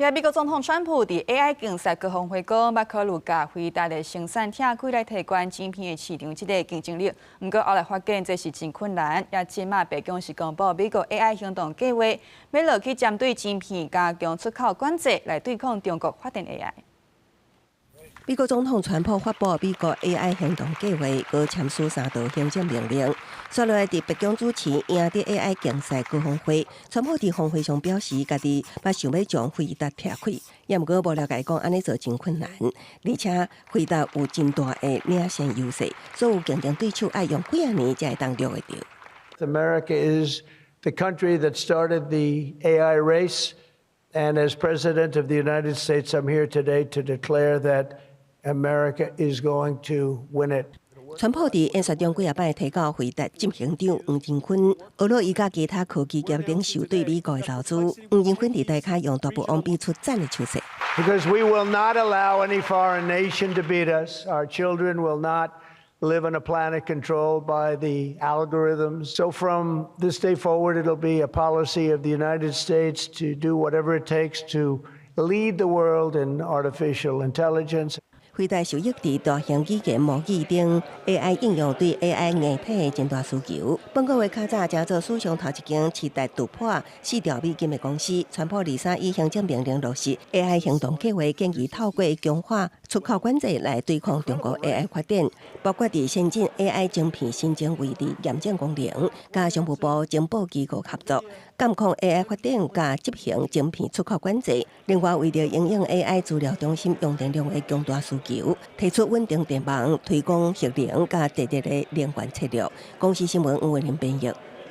也美國總統川普佇 AI 競賽高峰會講，欲考慮共輝達的生產拆開來提懸晶片的市場這個競爭力。毋過後來發現這是真困難。也這馬白宮是公布美國 AI 行動計劃，欲落去針對晶片加強出口管制來對抗中國發展 AI。美國總統川普發布美國 AI 行動計劃，閣簽署三道行政命令。紲落來佇白宮主持贏得 AI 競賽高峰會，川普佇峰會上表示，家己捌想欲將輝達拆開，也毋過幕僚共伊講按呢做真困難，而且輝達有真大的領先優勢，所有競爭對手愛用幾仔年才會當掠會著。 America is the country that started the AI race, and as President of the United States, I'm here today to declare that America is going to win it. 川普佇演說中幾仔擺提到輝達執行長黃仁勳，呵咾伊佮其他科技業領袖對美國的投資。黃仁勳佇台跤用大步王比出讚的手勢。 Because we will not allow any foreign nation to beat us. Our children will not live on a planet controlled by the algorithms. So from this day forward, it'll be a policy of the United States to do whatever it takes to lead the world in artificial intelligence. 輝達受益佇大型語言模擬頂 AI 應用對 AI 硬體的真大需求。本個月較早成做史上頭一間市值突破4兆美金的公司，川普23以行政命令落實 AI 行動計劃，建議透過強化出口管制來對抗中國 AI 發展，包括佇先進 AI 晶片申請位置驗證功能，佮商務部情報機構合作，監控 AI 發展，佮執行晶片出口管制。另外，為著因應 AI 資料中心用電量的強大需求，提出穩定電網、推廣核能佮地熱的能源策略。公視新聞吳偉林編譯。